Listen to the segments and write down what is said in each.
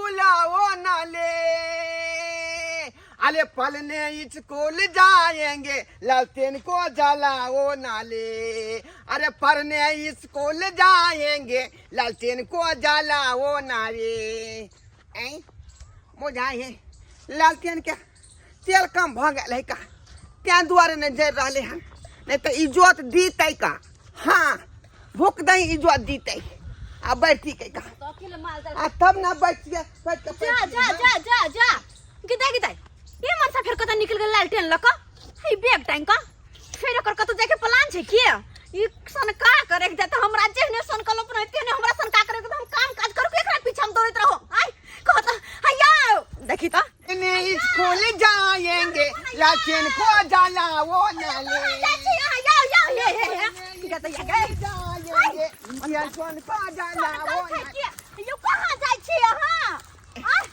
बुलाओ ना ले। अरे पलने स्कूल जाएंगे लालटेन को जलाओ ना ले। अरे पढ़ने स्कूल जाएंगे लालटेन को जलाओ ना रे। ऐ बुझाइ है लालटेन के तेल कम भऽ गेल है का, तें दुआरे नहि जरि रहलै हन, नहि तऽ इजोत दीतै का। हाँ भूख दही इजोत दीतै आ बैठती के का तो अकेले माल जाल आ तब ना बैठिए बैठ के जा जा जा जा जा गिदाई गिदाई ये मनसा फेर कतऽ निकल गेल लालटेन लऽ कऽ हे बैग टांग कऽ फेर ओकर कतौ जाके प्लान छै की ई सनका करे के जाए तऽ हमरा जेहने सनकल अपना तेहने हमरा सनका करे के तऽ हम काम काज करू के एकरा पीछा हम दौड़ैत रहो आय कहत हैया देखी तऽ ने स्कूल जाएंगे लालटेन को जलाओ ना ले। कहाँ जाइ छी अहाँ याओ याओ हे हे हे की कहत या गए जाएंगे लालटेन को जलाओ सनकल छै ना की यौ कहाँ जाइ छी अहाँ आय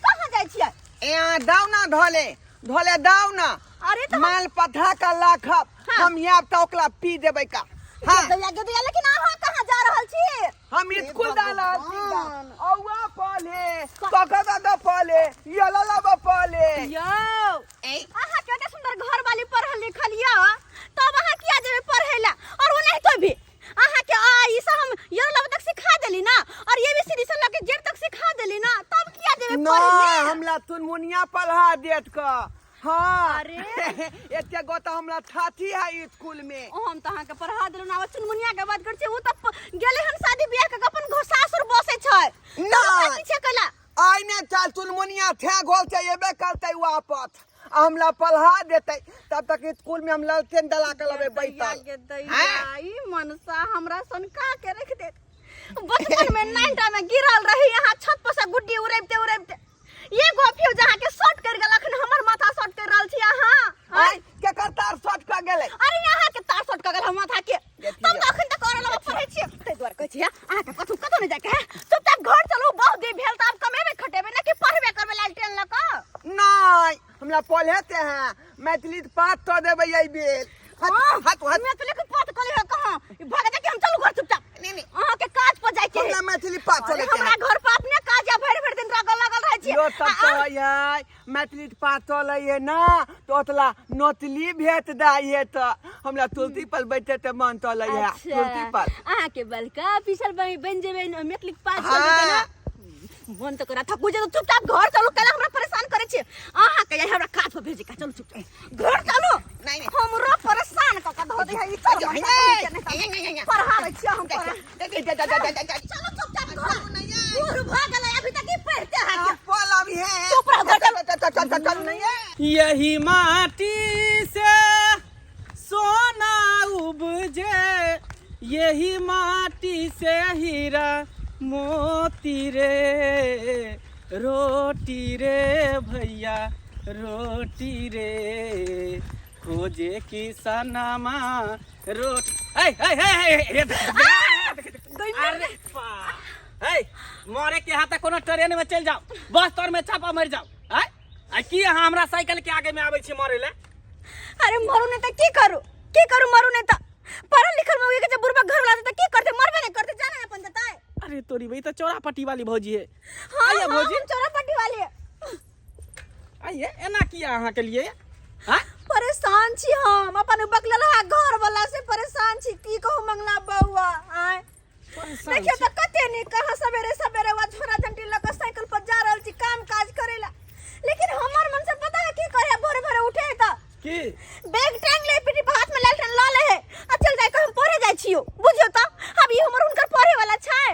कहाँ जाइ छियै यहाँ दाव ना धोले धोले दाव ना। अरे तो माल पथा का लाखब। हाँ। हम यहाँ तो ओकरा पी देबै का। हाँ। गदया गदया लेकिन अहाँ कहाँ जा रहल छी? हम स्कूल जा रहल छी। औवा पले कका कका पले यला लबा पले। यौ अहाँ के एते सुंदर घर वाली पढ़ल लिखल यऽ तब अहाँ किया जेबै पढ़ै ला? और ओनाहितो भी अहाँ के आ ई सब हम यौ लब तक सिखा देली ना और ये भी सीढ़ी से लके जेड तक सिखा देली ना तब किया जेबै ना पढ़ै ला? हमरा तुनमुनिया पढ़ा देत का। हाँ। अरे। एते गो तो हमरा थाती है स्कूल में। ओ हम तो अहाँ के पढ़ा देलहुँ ना, आब चुनमुनिया के बात करै छी ओ तऽ गेलै हन शादी बियाह के अपन घर सासुर बसै छै। ना। तब ओकरा पीछे कैला? आइ ने चल चुनमुनिया थे घोल से एबे करतै वापस आ हमरा पढ़ा देतै तब तक स्कूल में हम ललटेन डला के लबे बैठल। गे दैया, ई मनसा हमरा सनका के रख देत। बचपन में नाइनटा में गिरल रही यहाँ छत पर से गुड्डी उड़ैबते उड़ैबते ये गो फ्यूज अहाँ के शॉर्ट कर गेल अखन हमर माथा शॉर्ट कर रहल छी अहाँ। आय केकर तार शॉर्ट कर गेलै? अरे अहाँ के तार शॉर्ट कर गेल हम माथा के। देखियौ। तब तऽ अखन तक और लग पढ़ै छी तै दुआरे कहै छी अहाँ के कथु कतौ नहि जाके है चुपचाप घर चलू। बहुत देर भेल तऽ आब कमेबे खटेबे ना कि पढ़बे करबे लालटेन लऽ कऽ? नहीं हमरा पढ़ेते हैं मैथिली के पाठ तो देबै एहि बेर। हट हाँ, हट हट। मैथिली के पाठ कले है कहाँ? ई भाग जाके हम चलू घर चुपचाप। नहीं, नहीं। अहाँ के काज पर जाय के है। हमरा मैथिली पाठ अरे, चले के हमरा है। घर पर अपने काज या भरि भरि दिन रगल लगल रहै छी। यो तब तो है मैथिली के पाठ चलै है ना तो ओतला नोतली भेट दाय है तो हमरा तुलसी पर बैठे ते मन चलै है। अच्छा, तुलसी पर। अहाँ के बलका ऑफिसर बन जेबै न, मैथिली के पाठ हाँ। चलै ना। मन तो करा थकू जे चुपचाप घर चलू कैला हमरा परेशान करे छी। अहाँ के हमरा काज पर भेजे का चलू चुपचाप घर चलू। नहीं, नहीं। हमरो परेशान क क धो दे है ई चल नहीं, मन नहीं, के नहीं, नहीं, नहीं, नहीं। पढ़ाबै छी हम पढ़ा। दे, दे, दे, दे, दे, दे, दे। चलू चुपचाप घर। बूढ़ भ गेलै अभी तक ई पढ़ते है के। पल अभी है। चुप रहो, घर चलू। चल, चल, चल, चल, चल, नहीं है। यही माटी से सोना उपजे यही माटी से हीरा मोती रे रोटी रे भैया रोटी रे खोजे किसनमा रोटी। ऐ, ऐ, ऐ, ऐ, ऐ, अरे बा। ऐ, मरे के हाथ कोनो ट्रेन में चल जाओ बस तोर में चापा मर जाओ। ऐ, आ की अहाँ हमरा साइकिल के आगे में आबै छी मरे ले? अरे मरू नहीं त की करू की करू मरू नहीं त पढ़ल लिखल मौगी के जब बुढ़बा घर वाला त की करते मरबे नहीं करते जाना अपन जताए। अरे तोरी भाई त चौरा पट्टी वाली भौजी है। हाँ, आइए हाँ, भौजी। हम चौरा पट्टी वाली है। आइए एना किया अहाँ के लिए? हाँ? परेशान छी हम अपन बकलल घर वाला से परेशान छी की कहू मंगला बउआ। आय परेशान देखियो छी। त कते नीक कहाँ सवेरे सवेरे वा झोरा झंटी लऽ कऽ साइकिल पर जा रहल छी काम काज करेला लेकिन हमर मन से पता है की करे भोरे भोरे उठे है त की? बैग टांग ले पीठी पर हाथ में लालटेन लऽ ले है आ चल जाय के हम पढ़े जाय छियो बुझियो त अब ई हमर हुनकर पढ़े वाला छै।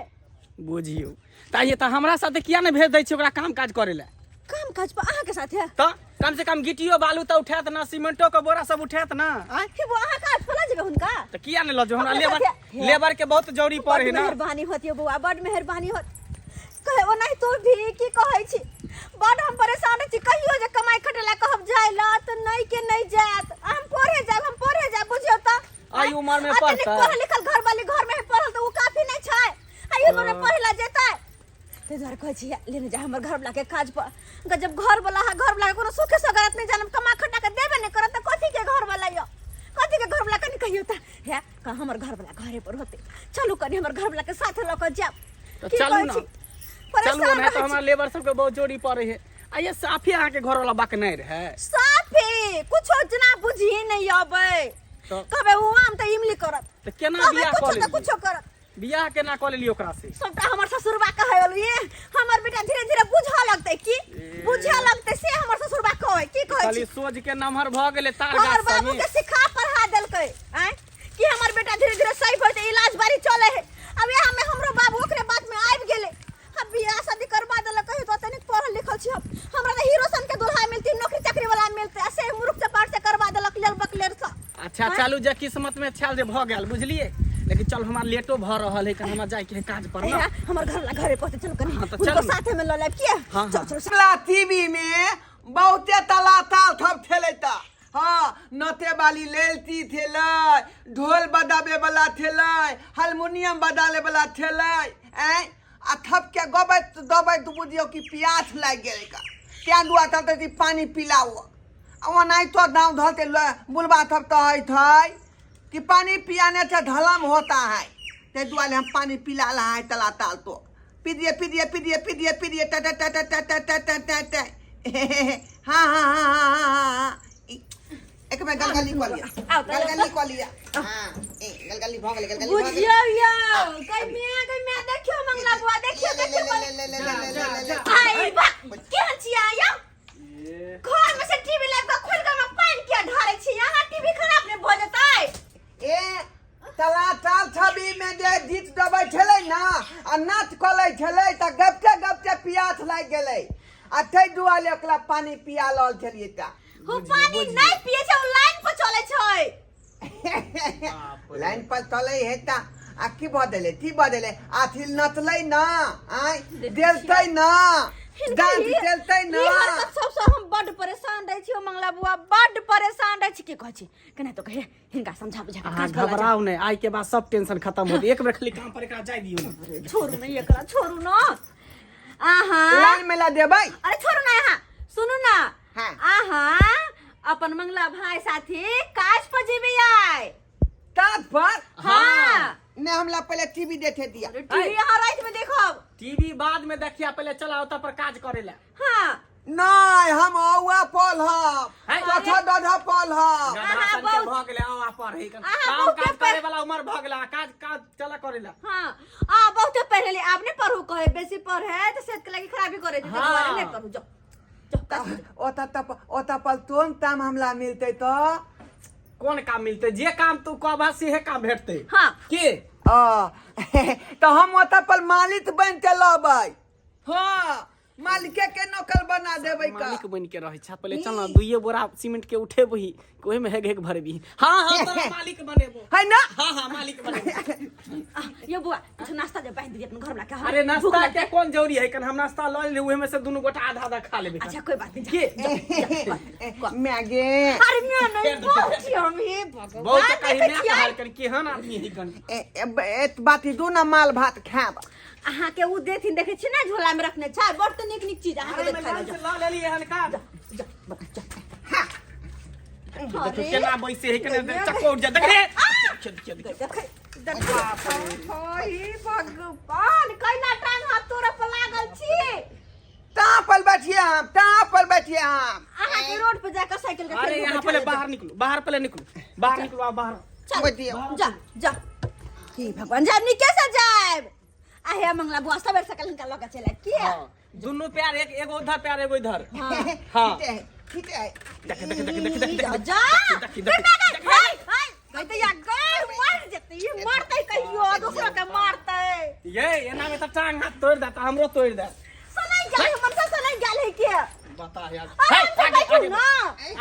बुझियो त ये त हमरा साथे किया ने भेज दै छी ओकरा काम काज करे ला? काम काज पर अहाँ के साथे? त कम से कम गिटियो बालू त उठायत ना सीमेंटो के बोरा सब उठायत ना। आय? कि वो अहाँ काज पर लऽ जेबै हुनका? त किया ने लऽ जेबै हमरा अपने लेबर साथे? लेबर के बहुत जरूरी पड़े बड है ना। मेहरबानी होत यौ बौआ बड मेहरबानी होत। कहे ओनाहि तो भी की कहै छी बड हम परेशान छी कहियो जे कमाई खटे ला कहब जाय ला त नहीं के नहीं जायत हम पढ़े जायब हम पढ़े जायब बुझियो त। आई उमर में आ तनिक पढ़तै। पढ़ल लिखल घर वाली घर में पढ़ल त उ काफी नहीं छै आई उमर में पढ़े ला जेतै ते दुआरे कहै छी लेने जा हमर घर वाला के काज पर गजब घर वाला है घर वाला के कोनो सुखे सगरत नहीं जानब कमा खटा के देबे नहीं करत त कथी के घर वाला यो कथी के घर वाला कनी कहियो त हे का हमर घर वाला घरे पर होते चलू कनी हमर घर वाला के साथ ल के जाब। त की चलू कहै ना। छी? चलू परेशान नहीं तो रहै हमरा छी। लेबर सबके बहुत जोड़ी पड़े है। आ ये साफे अहाँके घर वाला बाक नहीं रहे। साफे कुछो जना बुझी नहीं अबै। कहबै ओ आम तऽ इमली करत। तऽ केना कहबै बियाह कऽ कुछो तऽ लेलियै? कुछो करत। बियाह केना कऽ लेलियै ओकरा से? सबटा हमर ससुरबा कहै ये हमर बेटा धीरे धीरे बुझऽ लगतै की बुझऽ लगतै से हमर ससुरबा कहै की कहै खाली छी। सोझ के नमहर भऽ गेलै तार हमर गाछ बाबू सनी। के सिखा पढ़ा देलकै आँय कि हमर बेटा धीरे धीरे सही भऽ जेतै, इलाज बारी चले है। अब यहाँ में हमरो बाबू ओकरे बात में आबि गेलै। अब बियाह शादी करवा देलक, कहियो तो तनिक पढ़ल लिखल छी हम, हमरा तऽ हीरो सन के दुल्हा मिलती, नौकरी चाकरी वाला मिलते, आ से मूर्ख चपाट से करवा देलक लेल बकलेर से। अच्छा चलू, जे किस्मत में छल जे भऽ गेल, बुझलियै? लेकिन चल हमरा लेटो भऽ रहल है, हमरा जाय के है काज पर ना। ए, हमर घर ला घरे पहुंचे चलू कनी। हाँ, तऽ हुनको चलू। साथे में लऽ लेब किया। हाँ, चल हाँ। चल। मिथिला टीवी में बहुते तला ताल थप थेलै त हाँ, नते वाली लेलती थेलै, ढोल बजाबे वाला थेलै, हारमोनियम बजाले वाला थेलै। ऐं आ थप के गबैत दबैत बुझियौ कि प्यास लागि गेलै का, तें दुआरे तब कि पानी पिलाओ। आ ओनाहितो दाँव धरते बुलबा थप कहैत है कि पानी पियाने से धलम होता है, ताहि दुआरे हम पानी पिला रहा है तला ताल तो पी दिए पी दिए पी दिए पी दिए पी दिए टा टा टा टा टा टा टा टा टा टा। हाँ हाँ हाँ हाँ हाँ हाँ हाँ, एक में गलगली कऽ लिअ। आउ तऽ। गलगली कऽ लिअ। हाँ, ए गलगली भऽ गेलै, गलगली भऽ गेलै। बुझियौ यौ कई मियां, कई मियां, देखियौ मंगला बुआ, देखियौ देखियौ। ले ले ले ले ले ले ले ले। आई बा, केहन छियै यौ? घर में से टीवी लाइव के खोल के में पानि किया ढारै छी अहाँ? टीवी खराब ने भऽ जेतै? ए तला ताल छवि में जे गीत गबै छलै ना आ नाच कलै छलै तऽ गपते गपते पियास लागि गेलै आ ताहि दुआरे ओकरा पानी पिया रहल छलियै तऽ हो पानी नहीं पिए छै, ओ लाइन पर चलै छै। लाइन पर चलै है तऽ आ की भऽ देलै, की भऽ देलै? अथी नचलै ना, आँय देलतै ना, डांस देलतै ना। ई हरकत सबसँ हम बड्ड परेशान रहै छी मंगला बुआ, बड्ड परेशान रहै छी। की कहै छी, केना तो कहे हिनका समझा बुझा के अहाँ काज पर ला घबराउ नहि, आइ के बाद सब टेंशन खत्म हो। एक बेर खाली काम पर एकरा जाय दियौ ने। जाउ। छोड़ू ने एकरा, छोड़ू न अहाँ। लाइन में ला देबै। अरे छोड़ू ना अहाँ, सुनू ना। हाँ। अहाँ अपन मंगला भाई साथी काज पर जेबै आइ। काज पर? हाँ। नहीं, हमला पहले टीवी देखे दिया। अरे टीवी अहाँ रात में देखब। टीवी बाद में देखिया, पहले चला ओतऽ पर काज करे ला। हाँ। नहीं, हम औआ पल हम है। चौथा डढ़ा पल हम। गधा अहाँ सन के बहुत- भऽ गेलै औआ पर ही। अहाँ काम बहुते काज करे वाला उम्र भऽ गेलै, काज काज चला करे ला। हाँ, आ बहुते पढ़े ले, आब नहीं पढ़ू कहे, बेसी पढ़े तो सेहत के लागी खराबी करे छै, हाँ। दुआरे नहीं पढ़ू, जाओ जाओ काज करू। ओतऽ तप ओतऽ पर तोन काम हमला मिलतै तऽ? कोन काम मिलतै? जे काम तू कहबा सेहे काम भेटतै। हाँ। के आ, तऽ हम ओतऽ पर मालिक बनि के लबै। हाँ, मालिके के नौकर बना देबै का। मालिक बन के रहै छै। पहिले चल ना, दुइये बोरा सीमेंट के उठेबही, ओहि में हेग हेग भरबी। हाँ हाँ, तोरा मालिक बनेबो। है ना? हाँ हाँ, मालिक बनेबो। आ, यो बुआ, कुछ नाश्ता जे बांधि दिए अपन घर में के। अरे नाश्ता के कोन जरूरी है? कन हम नाश्ता लऽ लेली, ओहि में से दुनू गोटा आधा आधा खा लेबै। अच्छा कोई बात नहीं, जा। के मैगे। अरे मैं नहीं बहुत छी हम, हे भगवान। बहुत कहीं देखै मैं छियै। कहल कन केहन आदमी है कन। ए, ए, एक बात दू ना माल भात खायब। अहाँ के उ देथिन, देखै छी ना झोला में रखने छै बड़ तऽ नीक नीक चीज अहाँ के अरे देखाय मैं जा। लऽ लेली हन का। जा बता, जा। देखियौ अरे, केना बैसे है, केना चक्को उठ जा, देख रे, देखियौ देखियौ देखियौ। देखै देखै, हे भगवान, कैला टांग हाथ तोरा पर लागल छी? कहाँ पर बैठिए हम, कहाँ पर बैठिए हम? अहाँ के रोड पर जाकर साइकिल के अरे ठेली यहाँ बैठा पहले लेबै। बाहर निकलू, बाहर पहले निकलू, बाहर निकलू, आओ बाहर। चल बैठिए। जा जा, हे भगवान, जाब नीके से जाब। आहे मंगला बुआ सबेर सकल हिनका लऽ के चलि आयब किया? हाँ, दुनू प्यार, एक एगो उधर प्यार, एगो इधर। हाँ। हाँ। ठीक है, ठीक है। देख देख देख देख देख जा देख। जा। देखी, देखी, हाय हाय, कहते या गए मर जेतै, ई मरतै कहियो दोसरा के मारतै। ये एना में तो टांग हाथ तोड़ देता, हमरो तोड़ दे। सुनै गेल हमर से, सुनै गेल है के? बता यार। अरे हे, हम आगे बैठू आगे ना।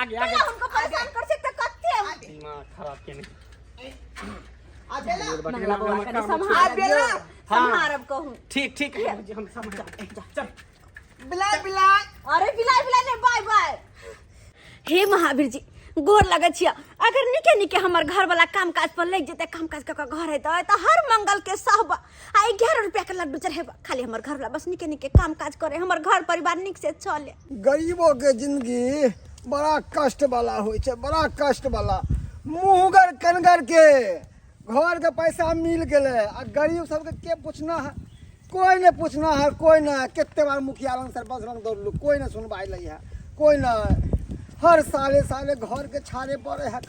आगे आगे। कैला हमको परेशान कर सकते कत्ते? दिमाग खराब केने। आ बेला। मंगला बाबा कनि आ सम्हारब बेला। यौ, सम्हारब कहूँ। ठीक ठीक है, हम समझ चल। बिलाय बिलाय। अरे बिलाय बिलाय नहीं, बाय बाय। हे महावीर जी, गोर लगै छियै। अगर निके निके हमर घर वाला काम काज पर लागि जेतै, काम काज कऽ कऽ घर अयतै तऽ हर मंगल के सहब आ 11 रुपया के लड्डू चढ़ेब। खाली हमर घर वाला बस निके निके काम काज करे, हमर घर परिवार नीक से चले। गरीबों के जिंदगी बड़ा कष्ट वाला होइ छै, बड़ा कष्ट वाला। मुँहगर कनगर के घर के पैसा मिल गेलै आ गरीब सबके के पूछना है? कोई नहीं पूछना है, कोई नहीं। कितने बार मुखिया रंग सरपंच रंग दौड़लू, कोई नहीं सुनवाई लै है, कोई नहीं। हर साले साले घर के छाड़े पड़े है।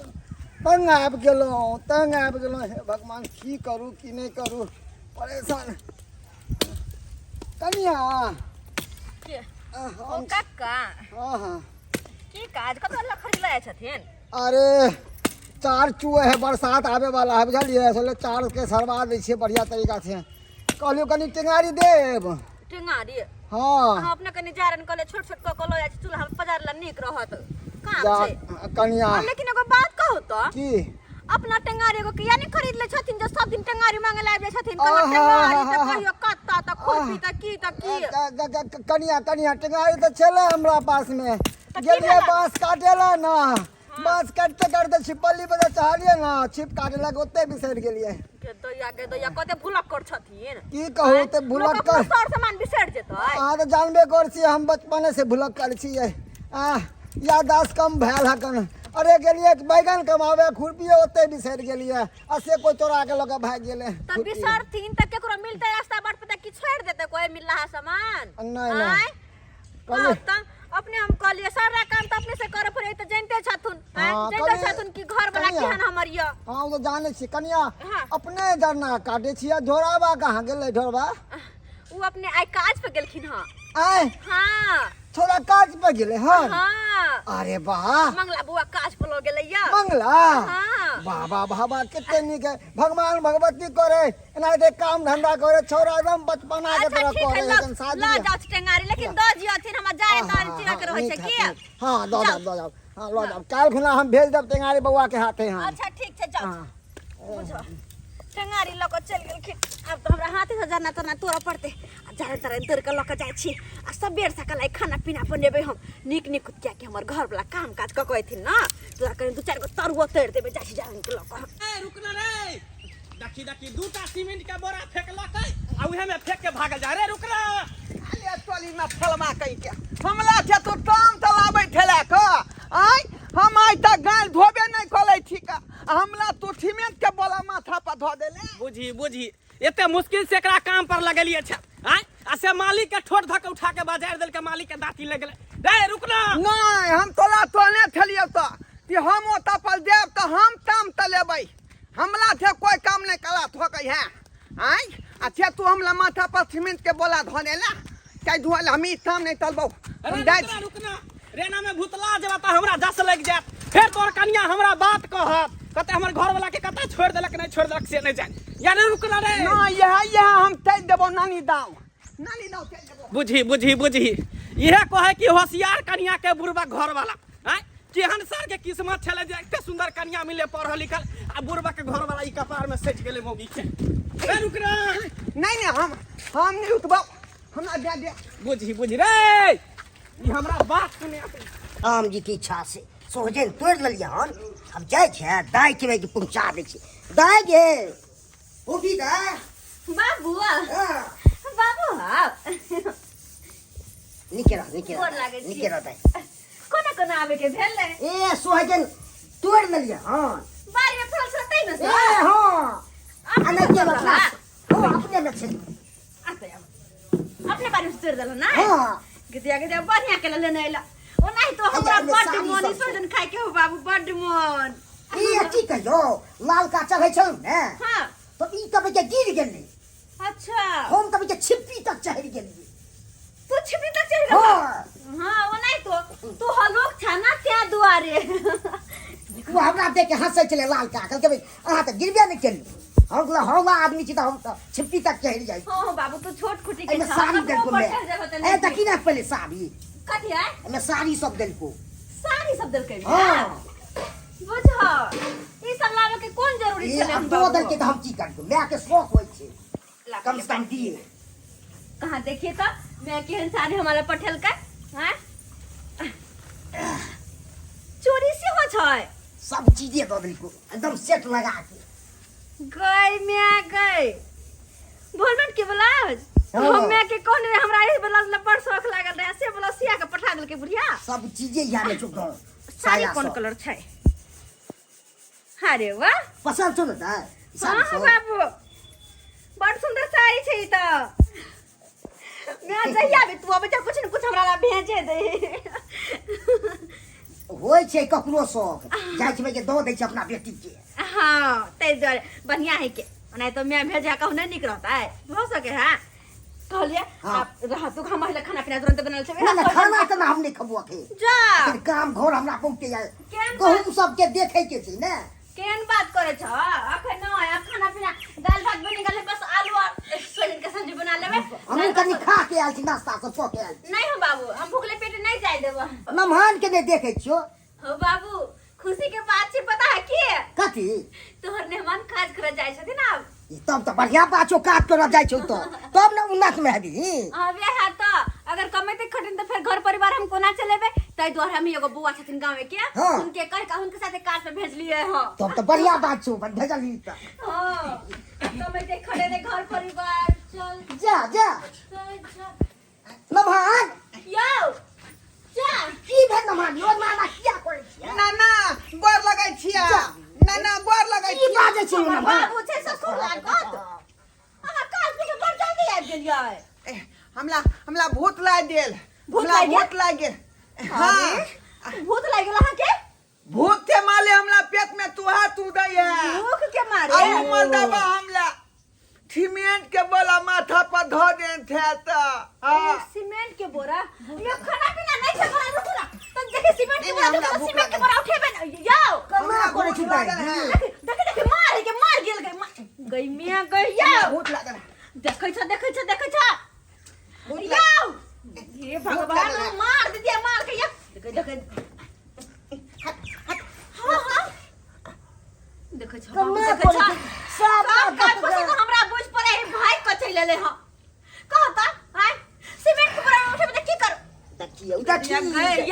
तंग आबि गेलहुँ, तंग आबि गेलहुँ। हे भगवान, की करू की नहि करू, परेशान। कनिया। के? हम ओ कक्का। हाँ हाँ। की काज कतऽ लखड़ी लय छथिन? अरे चार चूहे है, बरसात आबे वाला है, बुझलियै? सोचलियै चार के सरवा दै छियै बढ़िया तरीका से। कहलियौ कनि टेंगारी देब। टेंगारी? हाँ। अहाँ अपने कनि जारन कहले छोट छोट कऽ कऽ लऽ जाइ छी चूल्हा पर पजार ला नीक रहत काम जा छै। कनिया। आ, लेकिन एगो बात कहू तऽ। की? अपना टेंगारी एगो किया नहि खरीद ले छथिन जे सब दिन टेंगारी मांगे ला आबि जाइ छथिन? कहियो आहा, टेंगारी तऽ आहा, कहियो कत्ता तऽ खुरपी तऽ की तऽ की। कनिया कनिया, टेंगारी तऽ छलै हमरा पास मे। तऽ की गेलियै भेलै? बाँस काटे ला ना, बाँस काटते काटते छिपली पर चढ़लियै ना, छिप काटे लगे ओते बिसरि गेलियै। गे दैया, गे दैया, कते भुलक्कड़ छथिन। की कहू तऽ लोक भुलक्कड़। अपनो सर सामान बिसरि जेतै। अहाँ तऽ जानबे कर छियै, हम बचपने से भुलक्कड़ छियै। आ याददाश्त कम भेल हकन। अरे गेलियै बैगन कमावे, खुरपिए ओते बिसरि गेलियै आ से कोइ चोरा के लऽ के भागि गेलै। तऽ बिसरथिन तऽ केकरो मिलतै रास्ता बाट पर तऽ की छोड़ि देतै कोइ मिलला सामान? नहि, नहि। आँय? कहलियै। कहू तऽ अपने हम कहलियै सारा काम तऽ अपने से करऽ पड़ै तऽ जानिते छथुन। आँय? हाँ, जानिते कहलियै- छथुन कि घर वाला कनिया। केहन हमर यऽ। हाँ, ओ तऽ जानै छियै कनिया। हाँ। अपने जरना काटै छियै, ढोराबा कहाँ गेलै ढोरबा? ओ अपने आइ काज पर गेलखिन हँ। आँय? हाँ। थोड़ा काज पर गेलै हन? हाँ। अरे वाह। मंगला बुआ काज पर लऽ गेलै यऽ। मंगला? हाँ। वाह वाह वाह वाह, कते नीक है। भगवान भगवती करे एनाहिते काम धंधा करे, छौड़ा एकदम बचपना के अच्छा तरह ठीक है, करे लऽ एकदम शादी लऽ है। जाउ टेंगारी, लेकिन दऽ जियथिन हमरा जाय हाँ, तार हाँ, चिरा के हाँ, रहै छै नीक की? है, नीक। हाँ, दऽ जाउ। देब, दऽ देब। हाँ, लऽ जाब। काल्हि खुना हम भेज देब टेंगारी बौआ के हाथे। हाँ। अच्छा ठीक छै, जाउ। हाँ। बुझो टेंगारी लऽ कऽ चलि गेलखिन। आब तऽ हमरा हाथे से जरना तरना तोड़ऽ पड़तै आ जाड़े तारे तोड़ि कऽ लऽ कऽ जाइ छी आ सबेर सकाल आइ खाना पीना बनेबै हम नीक नीक, कियाकि हमर घरवला काम काज कऽ कऽ अयथिन ने, तोरा कनि दू चारि गो तरुओ तोड़ि देबै। जाइ छी जारनि के लऽ कऽ। ए रुकना रे, देखी देखी, दूटा सीमेंट के बोरा फेंकलकै आ उहे में फेंक के भागल जा रे। रुकना। अरे टोली में फलमा कहि के हमला छै तो टाम तलाबै ठेला क आय। हम आइ तक गाल धोबे नहि कलै ठीक आ हमला तू सीमेंट के बोला माथा पर धो देले। बुझी बुझी, एते मुश्किल से एकरा काम पर लगेलिए छै आय, आ से मालिक के ठोर धक उठा के बाजार देलके, मालिक के दांती लग गेलै। रे रुकना। नहीं, हम तोला तोने थलियो तो कि हम ओतऽ पर देब तऽ हम ताम तलेबै। हमला थे कोई काम नहीं कला थोकै है आय। अच्छा तू हमला माथा पर सीमेंट के बोला धो देला चाहे धोल, हम ई ताम नहीं तलबौ। अरे हम जाइ। रुकना रुकना, रेना में भूतला जेबा तऽ हमरा जस लग जायत, फेर तोर कनिया हमरा बात कहत, कते हमर घर वाला के कते छोड़ देलक नहीं छोड़ देलक से नहीं जान। यानी रुकना रे। ना, यह यह हम चल देबो नानी दाव, नानी दाव चल देबो। बुझी बुझी बुझी, इहे कहे कि होशियार कनिया के बुढ़बा घर वाला। आँय, केहन सर के किस्मत छलै जे एते सुंदर कनिया मिले पढ़ल लिखल आ बुढ़बा के घर वाला ई कपार में सटि गेलै मौगी के। रे रुक रे। नहीं नहीं, हम नहीं रुकबो, हमरा दे दे। बुझी बुझी रे, ई हमरा बात सुने। राम जी की इच्छा से सोहजन तोड़ि लेलियै हन। हम जाइ छियै दाइ के बेटी पहुँचा दै छी। दाइ गे, फूफी दाइ। बाबू। हाँ। बाबू हाँ। नीके रह, नीके गोर रह। लागै छी। नीके रह दाइ। कोना कोना आबे के भेलै? ए सोहजन तोड़ि लेलियै हन। बाड़ी में फड़ल छलै तै ने ए सर? हाँ। अपने आ नहि तोड़ल अपना हा? हाँ, अपने में छलै। आते आब। अपने बाड़ी में तोड़ि देलहुँ ना? हाँ। गिदिया गिदिया, बढ़िया के लेने अयला। ओनाहि तो हमरा एहिमे बड्ड साड़ी मोन सब ई छै। सोहजन खाय के हो बाबू, बड्ड मोन। ई की कहियो लालका चढ़ै छल ने? हाँ। तऽ ई तब के गिर गेलै। अच्छा। हम तब के छिप्पी तक चढ़ि गेलियै। तू छिप्पी तक चढ़ि गेल? हाँ। हाँ, ओनाहि तो तू हलोक छा ना त्या दुआरे। ओ हमरा देख के हंसै छलै लालका, कहलकै भाई अहाँ तऽ गिरबे नहि केलियै। हम कहलियै हौला आदमी छी तऽ हम तऽ छिप्पी तक चढ़ि जाइ। हाँ बाबू, तू छोट खुटी के एहिमे छा, साड़ी कतबो देलको ऊपर मैं। चढ़ि जेबहो तऽ ए नहि तऽ की ना पहिले साड़ी। कथी है? एहिमे साड़ी सब देलको। साड़ी सब देलकै? हाँ। बुझ, ई सब लाबे के कोन जरूरी ई छलै? हम दऽ देलकै तऽ हम की करतौ, माय के शौक होइ छै, कम से कम दिए। कहाँ देखिए तो मैं केहन साड़ी हमारा पठेलकै। हैं, चोरी से हो छै। सब चीजे दऽ देलको एकदम सेट लगा के। गई मैं गई भोलमेंट के ब्लाउज। हाँ। हम मैं के कहने रहे हमरा ई ब्लाउज ला बड़ शौक लागल रहे, से ब्लाउज सिया के पठा देलकै बुढ़िया। सब चीजे यहाँ में चुप रहो। साड़ी साया कोन सब। कलर छै? अरे वाह, पसंद छौ ने दाइ? साड़ी हाँ सब? बाबू, बड़ सुंदर साड़ी छै ई तऽ। मैं जहिया भी तू अबै छ कुछ न कुछ हमरा ला भेजे दे। होइ छै ककरो शौक, जाइ छै के दऽ दै छै अपना बेटी के। हाँ, ताहि दुआरे बढ़िया है के नहीं तो मैं भेजा कहूँ नहीं निक रहता है हो सके है। कहलिए हाँ। आप रह तू हम पहले खाना पीना तुरंत बनल छै। ना ना, खाना तऽ ना हम नहि खबो अखन। जा। अखन काम घर हमरा बहुते जाय। केहन गहूम सबके देखे के छै ने। केहन बात करे छ अखन न आब खाना पीना दाल भात बनि गेल, बस आलू और सोयाबीन के सब्जी बना लेबै। हमहूँ कनि खा के आयल छी, नाश्ता सब कऽ के आयल छी। नहीं हो बाबू, हम भूखले पेट नहीं जाय देबो। नमहान के नहि देखे छियो। हो बाबू, खुशी के बात छै, पता है की? कथी? तोहर मेहमान काज करे जाय छथिन आब। ई तब तऽ बढ़िया बात छौ, काज करऽ जाइ छौ तऽ तब ने उन्नत मे हेबही। हाँ वएह है तो अगर कमेते खटिन तो फिर घर परिवार हम कोना चलेबे, ताहि दुआरे हम एगो बुआ छथिन गाँव के, हाँ। उनके कह के उनके साथे काज पे भेजलिए। हाँ तब तऽ बढ़िया बात छौ, भेजलही तऽ। हाँ, कमेते खटेते घर परिवार चल। जा जा। चल चल। नमहान। यौ चल। की भेल नमहान यो, नाना किया करै छियै? नाना गोर लगै छियै। जा। नाना गोर लगै की छियै। बाजै छियै हमर नमहान? बाबू छै ससुर लागत, अहाँ काज पे बड़ जल्दी आबि गेलियै। ए, हमरा हमरा भूत लागि गेल। भूत हमरा लागि गेल? भूत लागि गेल। हाँ। भूत लागि गेल अहाँके? भूत के माले हमरा पेट में तुहा तू दै है। भूख के मारे? आ उ मर्दबा हमरा सीमेंट के बोला माथा पर धो देन थे त। हाँ। ओ, सीमेंट के बोरा यो खाना पीना नहीं छै बोरा, रुकू ना तो देखे सीमेंट के नहीं, बोरा, हमरा देखो भूख सीमेंट के लागल। बोरा उठेबे न यौ। केना करै छी दाइ? लागल है। देखे देखे देखे, मार के मार गेल गई गई मियां गई यौ। हमरा भूख लागल है। देखै छ देखै छ देखै छ। भूख यौ हे भगवान, लागल है। मार दिया मार के यौ। देखे देखे, हाँ हाँ, देखै छ बाबू, केना देखै छ। करै छी? सब सब काज गप पसी तो हमरा बुझ पड़े है भाई कचै लेले हँ कहता आय सीमेंट के बोरा उठेबे त की करू? देखियौ देखियौ।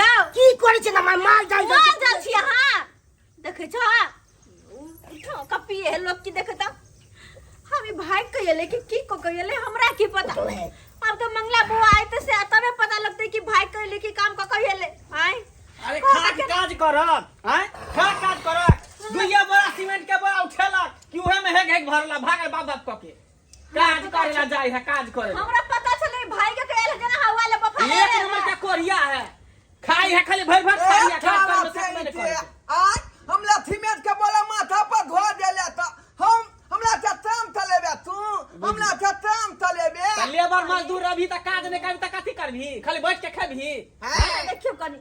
यौ। की करै छै नमहान? माल जाल माल जाल छी अहाँ, देखै छ कपी है लोग की देखै त हम ई भाई कहिले कि की को कहिले, हमरा की पता। अब तो मंगला बुआ आए तो से तबे पता लगते कि भाई कहिले कि काम क कहिले आय। अरे खा काज करत आय, खा काज करत, दुइया बोरा सीमेंट के बोरा उठेलक कि उहे में हेग हेग भरला भागल बाप बाप क के काज करे ला जाय है काज करे ला। हमरा पता चले भाई के कहिले जना हवा ले बफा एक नंबर के कोरिया है, खाई है खाली भर भर खाई है, काज करे में सकबे नहीं करे। आज हमरा सीमेंट के बोला माथा पर धो देले त हम हमरा से ताम चलेबे तू, हमरा से ताम चलेबे। त लेबर मजदूर अभी तक काज नहीं करबी त कथी करबी, खाली बैठ के खेबही? हैं? देखियो कनी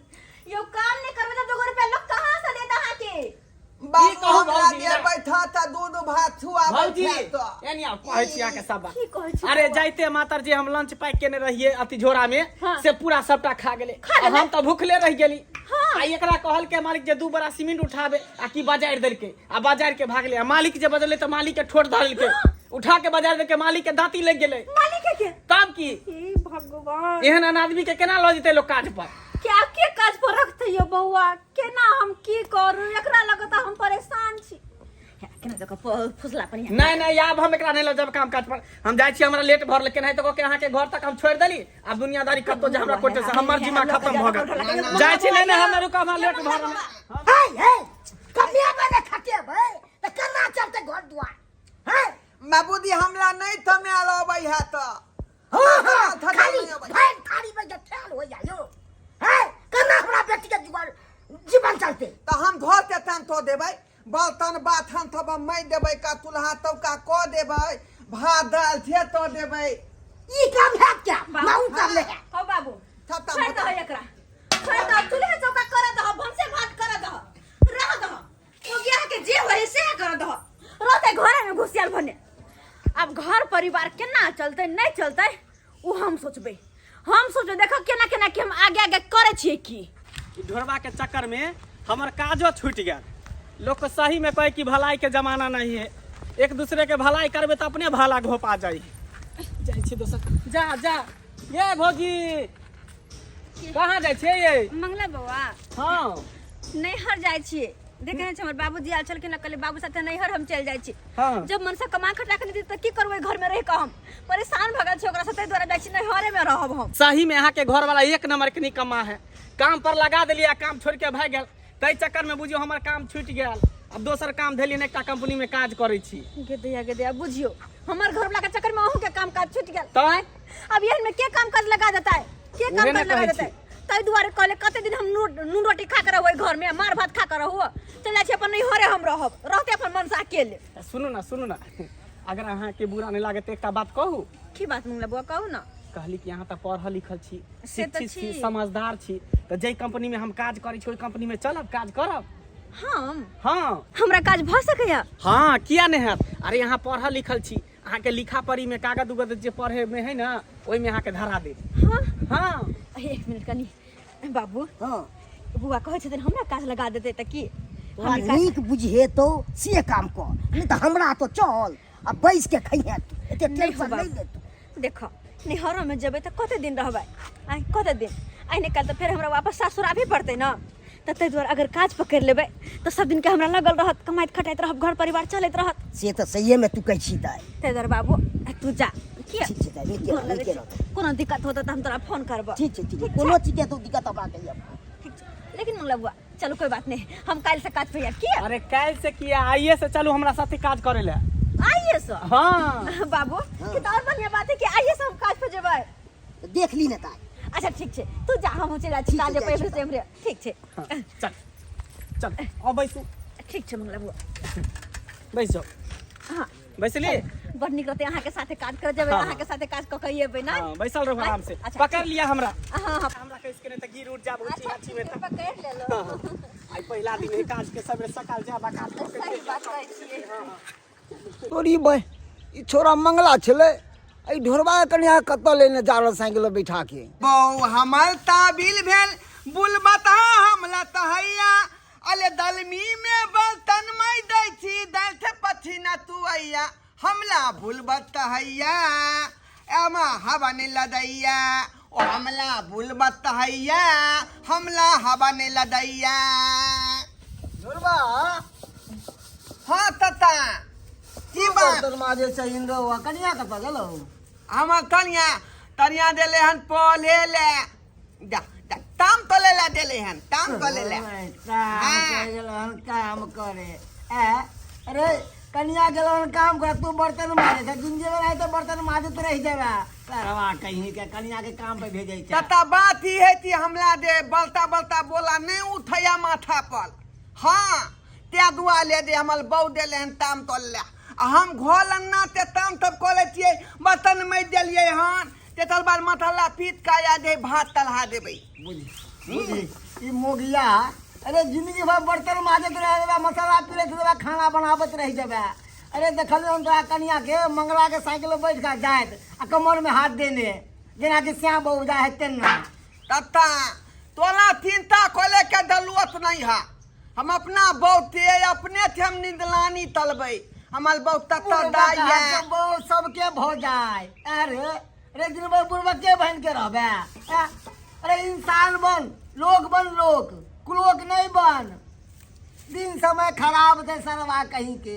यो काम नहीं करबे त 2 रुपया लोग कहां से देता अहाँ के? बाबू की कहू हमरा भौजी? दे बैठा त दूध भात छुआबै भौजी छै त। एनी आओ, कहै छी अहाँके सब बात। की कहै छी? अरे जाइते मातर जी हम लंच पैक केने रहिए अथी झोरा में, हाँ। से पूरा सबटा खा गेलै। खा गेलै? आ हम तऽ भूखले रहि गेली। हाँ। आ एकरा कहल के मालिक जे 2 बोरा सीमेंट उठाबे आ की बाजार देलकै आ बाजार के भागले, आ मालिक जे बजलै तऽ मालिक के ठोर धरलकै, उठा के बाजार देलकै, मालिक के दाँती लागि गेलै। मालिक के? तब की? हे भगवान, एहन एहन आदमी के केना लऽ जेतै लोक काज पर? क्या के काज पर रखते यो बौआ, केना हम की करू, एकरा लगता हम परेशान छी। केना जगह फुसला पनी। नहीं नहीं, आब हम एकरा नहीं लऽ जाब काम काज पर, हम जाइ छी, हमरा लेट भरल केनाहितो कऽ के अहाँके घर तक हम छोड़ि देली। आब दुनियादारी कतौ जे हमरा कोटे से हमर जिम्मा खत्म भऽ गेल। जाइ छी। नहीं नहीं, हमरा रुका, हमरा लेट भऽ रहल। हे हे, कमियाबै ने खटेबै तऽ केना चलतै घर दुआर? हैं? बाबूजी हमरा नहीं थमायल अबै है त। हाँ हाँ, थमायल खाली नहि अबै। भरि थारी में जे ठेल हो जाय यौ। हैं, केना हमरा बेटी के जुगाड़ जीवन चलतै? त हम घर के तान तो देबै, बर्तन बाथन तब मैं देबै का, चूल्हा चौका क देबै, भात दाल से तो देबै। ई काम हैत क्या ना उ काम नहीं है। हो बाबू, खत्म छोड़ होता। दह एकरा, छोड़ दह, चूल्हा चौका कर दह, भनसे भात कर दह, रह दह, ओ गया के जे होय से कर दह, रहते घर में घुसियल भने। अब घर परिवार केना चलते नहीं चलते उ हम सोचबे, हम सोचबे। देखो केना केना के हम आगे आगे करे छियै की। ई ढोरबा के चक्कर में हमर काजो छूटि गेल। लोग के सही में कहे कि भलाई के जमाना नहीं है, एक दूसरे के भलाई करबे तऽ अपने भला घोपा जाइ। जाइ छी दोसर। जा जा। ये भौजी कहाँ जाइ छियै ये? मंगला बौआ। हाँ। नैहर जाइ छियै, देखे छै हमर बाबूजी आयल छलखिन, कहलियै बाबू साथे नैहर हम चलि जाइ छी। हाँ। जब मनसा कमा खटा के नहि देत तऽ की करबै घर में रहि कऽ, हम परेशान भऽ गेल छी ओकरा से, ताहि दुआरे जाइ छी नैहरे में रहब हम। सही में अहाँ के घर वाला एक नंबर के निकम्मा है, काम पर लगा देलियै आ काम छोड़ के भागि गेल, ताहि चक्कर में बुझियौ हमर काम छूटि गेल। आब दोसर काम धेलियै ने, एकटा कंपनी में काज करै छी। गे दैया बुझियो, हमर घर वाला के चक्कर में अहूँ के काम काज छूट गेल। तैं अब एहन में के काम काज लगा देता है, के काम उहे ने काज लगा कहै देता है? ताहि दुआरे कहले कते दिन हम नून रोटी खा के रहबै घर में, मार भात खा के रहू, चल जाइ छी अपन नैहरे, हम रहब रहते अपन मन से अकेले। सुनू ना, सुनू ना, अगर अहाँके बुरा नहि लागत तऽ एकटा बात कहू? की बात मंगला बुआ, कहू ना। कहली कि अहाँ तऽ पढ़ल लिखल छी, से तऽ शिक्षित छी, छी। समझदार छी, तऽ जाहि कंपनी में हम काज करै छी ओहि कंपनी में चलब, काज करब। हम हाँ। हमरा काज भऽ सकैया? हाँ, किया नहि हैत। अरे अहाँ पढ़ल लिखल छी, अहाँके लिखा पढ़ी में कागज उगज जे पढ़े में है ना, ओहिमे अहाँके धरा देत। हाँ। हाँ। अरे, एक मिनट कनी बाबू। हाँ। बुआ कहै छथिन हमरा काज लगा देतै तऽ की तोरा हम काज- नीक बुझेतौ से काम कर, नहीं तऽ हमरा तो चल आ बैस के खइहे तू, एते नहीं टेंशन हो नहीं बाबू। ले तू। देखो, नैहरो में जेबै तऽ कते दिन रहबै? आइ कते दिन? आइ नहि काल्हि तऽ फेर हमरा वापस सासुर आबहे पड़तै ने, तऽ ताहि दुआरे अगर काज पकड़ि लेबै तऽ सब दिनके हमरा लगल रहत, कमाइत खटाइत रहब, घर परिवार चलैत रहत। से तऽ सहिए में तू कहै छी दाइ। ताहि दुआरे बाबू, आ तू जा किया। ठीक छै दाइ, नीके गोर रह, लगै नीके छी। रह। कोनो दिक्कत होतौ तऽ हम तोरा फोन करबऽ। ठीक छै, ठीक छै। ठीक छै? कोनो चीज के तो दिक्कत हमरा कहिया। ठीक छै, लेकिन मंगला बुआ चलू, कोई बात नहीं, हम काल्हि से काज पे आयब किया। अरे काल्हि से किया, आइए से चलू हमरा साथे काज करे ले। आइए से? हाँ। बाबू, ई तऽ और बढ़िया बात है कि आइए से हम काज पे जेबै। देख ली ने ताई। अच्छा ठीक छै, तू जा, हम चलि जाइ छी ठीक छै, काज पे जाइ छी। से एम्हरे। ठीक छै। हाँ, चल चल, आओ बैसू। ठीक छै मंगला बुआ। बैस जाओ। हाँ। बैसली? बड़ नीक रहतै अहाँके साथे काज करे जेबै। हाँ। अहाँके साथे काज कऽ के एबै ना। हाँ, बैसल रहू आराम से। अच्छा, पकड़ लिया हमरा। हाँ हाँ। हमरा कैस के नहीं तऽ गिर उठ जाब। अच्छा, ऊँची में ठीक तऽ छै, पकड़ लेलो। हाँ, हाँ। आइ पहिला दिन है काज के, सबेरे सकाल जाब आ काज कऽ के सही बात कहै छियै। तोरी बह, ई छोरा मंगला छलै, एहि ढोरबा के कनिया कतऽ लेने जा रहल साइकिल पर बैठा के? बौ हमर ताबिल भेल बुलबता हमला तहैया, अले दलमी में बर्तन मै दै छी, दैथ पछिना तू अइया, हमला भूलबत हैया, एमा हवा ने लदैया, ओ हमला भूलबत हैया, हमला हवा ने लदैया। ढोरबा। हाँ तता, की बात? बर्तन माजे छै इंद्रो, कनिया कतऽ गेलौ? हमर कनिया तनिया देले हन पढ़े ले, जा जा, ताम तले ला देले हन, ताम तले ला। काम करे गेलौ हन, काम करे। ए अरे, कनिया गेलौ हन काम करे, तू बर्तन माजे छै। जिंदगी में रहै तऽ बर्तन माजैत रहि जेबे। सरवा कहीं के, कनिया के काम पे भेजै छै। तता बात ई है कि हमला दे बलता बलता बोला नहीं उठैया माथा पर। हाँ, ते दुआ ले दे हमर बहू देले हन ताम तोल ले, आ हम घोल अन्ना ते ताम तब कऽ लै छियै, बर्तन मजि देलियै हन, ते तल बाद मसाला पीट कऽ आ दे भात तलहा देबै। बुझी बुझी ई मोगिया, अरे जिंदगी भर बर्तन माजैत रह जेबे, मसाला पीरैत रहबे, खाना बनाबैत रहि जेबे। अरे देखलियै हम तोरा कनिया के मंगला के साइकिल पर बैठ कऽ जाइत आ कमर में हाथ देने, जेनाकि श्याम बहू जाइ है तेना। तत्ता तोला चिंता खोले के जरूरत नहीं है, हम अपना बहुते अपने थे हम निदलानी तलबै, हमर बहुत तत्ता दाई है। बहु सबके भऽ जाय। अरे अरे, दिन भर बुढ़बा के बन के रहबे? ए, अरे इंसान बन, लोग बन, लोग कुलोक नहीं बन। दिन समय खराब छै सरवा कहीं के।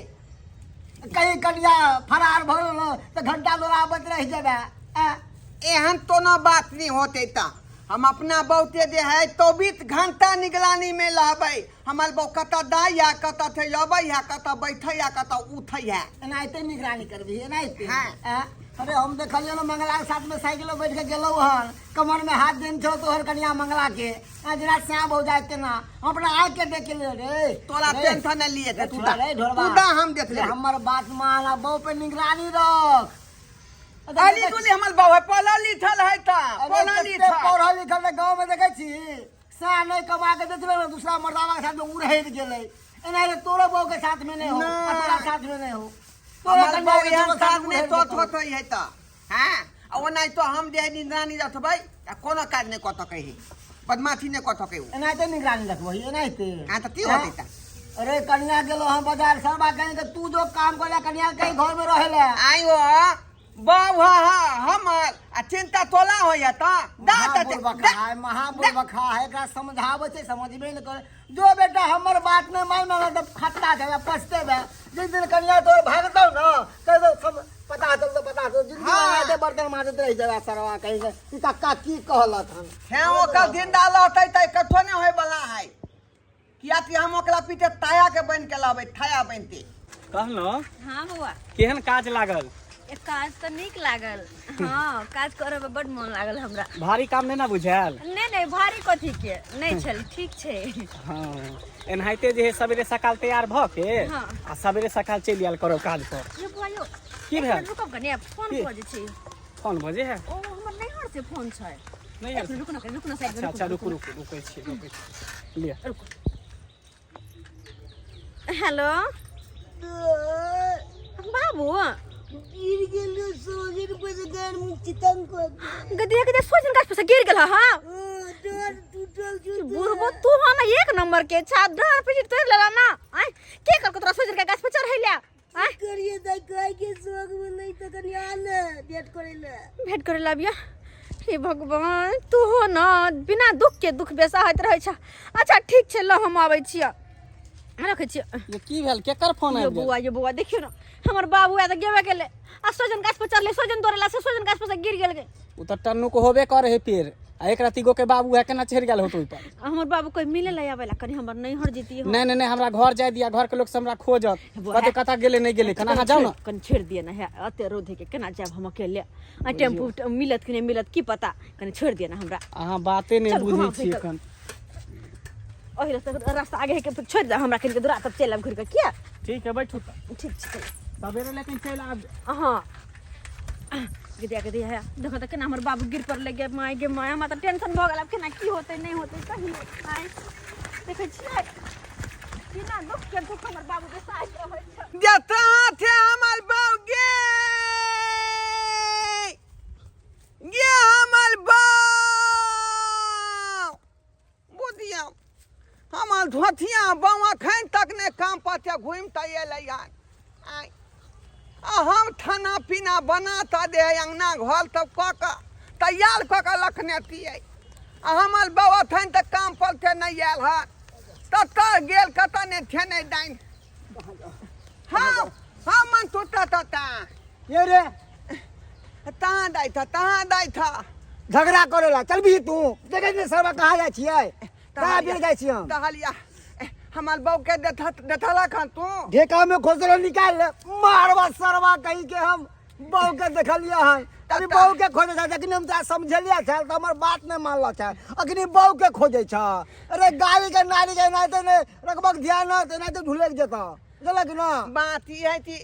कहीं कनिया फरार भऽ गेल ने तऽ घंटा दौड़ाबैत रहि जेबे। ए एहन तो ना बात नहीं होते, ता हम अपना बहुते जे है 24 घंटा निगरानी में रहबै, हमर बहु कतऽ दाइ है, कतऽ थे अबै है, कतऽ बैठै है, कतऽ उठै है। एनाहिते निगरानी करबही एनाहिते? हाँ। ए, अरे हम देखलियै ने, मंगला के साथ में साइकिल पर बैठ के गेलहुँ हन, कमर में हाथ देने छौ तोहर कनिया मंगला के, आ जेना श्याम हो जाए तेना। हम अपना आँख के देख ले रे। तोरा रे, टेंशन नहीं लिए रे तू छोड़ा दा रे ढोरबा। तू दा, हम देख रे, लेबै। हमर बात मान आ बहु पे निगरानी रख। अली दुली हमर बहु है, पढ़ल लिखल है ता अरे पढ़ल कते लिखल। पढ़ल लिखल रे, गाँव में देखै छी सएह नहि कमा के देतबै ने, दूसरा मर्दावा के साथ में उड़ैत गेलै। एना रे तोरो बहु के साथ में नहीं हो, आ तोरा साथ में नहीं हो, तोरो हमर कनिया बहु के एहन तोरो साथ काज में नहि उड़ैत तोत जेतौ। होतै है ता। हाँ, आ ओनाहि तो हम जे निगरानी रखबै आ कोनो काज नहि कऽ सकै है, बदमाशी नहि कऽ सकै ओ। एनाहिते निगरानी रखबही एनाहिते? हाँ, तऽ की होतै ता? अरे कनिया गेलो हम बाजार सरबा कहीं के, तू जो काम करे, कनिया कहीं घर में रहे ले। आइयो बहु हमर आ चिंता तोला होइया ता दा ता महाबुड़बखा है, महाबुड़बखा है, एकरा समझाबै छै समझबे नहि करे। जो बेटा, हमर बात नहि मान ने तऽ खतरा छै, पछतेबे। जिस दिन कनिया तोर भागतौ न, कह दो सब पता चलतो, पता चलतो। जिंदगी भर बर्तन माजैत रहि जेबे सरवा कहीं के। ई कक्का की कहलक हन? हे, ओकर जिंदा रहतै तऽ कथो नहि होय बला है। किया कि हम ओकरा पीछे ताया के बन के लाबै थाया बनते। कहलहुँ हाँ बौआ। केहन काज लागल? एक काज तऽ नीक लागल। हाँ, काज करऽ मे बड मोन लागल हमरा। भारी काम नहि ने बुझायल? नहि नहि, भारी कथी के नहि छल, ठीक छै। हाँ, एनाहिते जे है सवेरे सकाल तैयार भऽ के हाँ। आ सवेरे सकाल चलि आयल करब काज पर। यो बौआ यो, की एक भेल? मिनट रुकब कनी, आब फोन की? कऽ जे छी। फोन बजे है? ओ हमर नैहर से फोन छै। नहीं एक मिनट रुकू ना, रुकू ना साइड में। अच्छा अच्छा, रुकू रुकू रुकू, रुकै छी रुकै छी, लिअ। रुकू। हेलो बाबू, गिर गेलो सोजन पर से गाड़ मुँह चितंग कर। गदिया गदिया, सोजन गाछ पर से गिर गेल। हाँ, डर टूटल छौ। बुढ़बो तू हो ना एक नंबर के छा, डर पीछे तोड़ लेला ना। आय के कर तोरा सोजन के गाछ पर चढ़ैला? आय करिए दाई, गाय के शौक में नहीं तो कनी आल भेंट करे ले। भेंट करे ला बिया। हे भगवान, तू हो ना बिना दुख के दुख बेसाहैत रहै छ। अच्छा ठीक छै, ल हम आबै छियै, रखै छियै। ये की भेल? केकर फोन यो आबि गेल? बौआ, यो बौआ, देखियौ ने हमर बाबू आय तऽ गेबे केलै आ सोजन गाछ पर चढ़लै, सोजन तोड़ेला से सोजन गाछ पर से गिर गेल गे। ओ तऽ टन्नू के होबे करे है पेड़ आ एक रति गो के बाबू है, केना चढ़ि गेल होत ओहि पर? हमर बाबू कोई मिले ला आबै ला, कनी हमर नैहर जेती हम। नहीं नहीं नहीं, हमरा घर जाय दिया, घर के लोग सब हमरा खोजत। बौआ, कते कता गेले नहीं गेले, केना अहाँ जाउ ना। कनी छोड़ि दिअ ने हे, एते रौद के केना जायब हम अकेले? आ टेम्पू मिलत कि नहि मिलत की पता, कनी छोड़ि दिअ ने हमरा। अहाँ बाते नहीं चल, बुझै घुमाउ छियै साइकिल। एखन। ओहि रास्ता रास्ता आगे है के छोड़ि दे हमरा, कनी दूरा तब चलि आयब घुरि कऽ किया। ठीक है, बैठू तऽ। ठीक छै, चलू। सवेरे लेकिन चलि आब। हाँ, गदिया गदिया है, देखो तऽ केना हमर बाबू गिर पड़लै। गे माय गे माय, हमरा तऽ टेंशन भऽ गेल, आब केना की होतै नहि होतै कही। आइ देखै छियै बिना दुख के दुख हमर बाबू के साथ रहै छै। जता थे हमर बहू गे, गे हमर बहू बुझिया, हमर धोतिया बहू अखन तक नहि काम पर घुमि तऽ एलै हन। आइ आ हम खाना पीना बना तऽ दे अङ्गना घर तब कऽ कऽ तैयार कऽ कऽ रखने छियै आ हमर बहू अखन तक काम पर से नहि आयल हन, कतऽ गेल कतऽ नहि छेनै डाइन। हाँ हाँ, मन टूटा ता। ये रे तहाँ दाइ था, तहाँ दाइ था। झगड़ा करे ला चल भी तू, देखे ने सरवा कहाँ जाइ छियै, कहाँ बिर जाइ छियै हम? कहलिया हमर बहू के देखा देखलक हन तू? ढेका में खोसलो निकाल ले मारवा सरवा कहीं के। हम बहू के देखलिए हन? अभी बहू के खोजे छै, जखनी हम तोरा समझलिए छल तऽ हमर बात नहि मानल छै, अखनी बहू के खोजे छ। अरे गाड़ी के नारी के एनाहिते नहि रखबक ध्यान, तऽ एनाहिते ढुलकि जेतऽ, बुझलक ना? बात ई है कि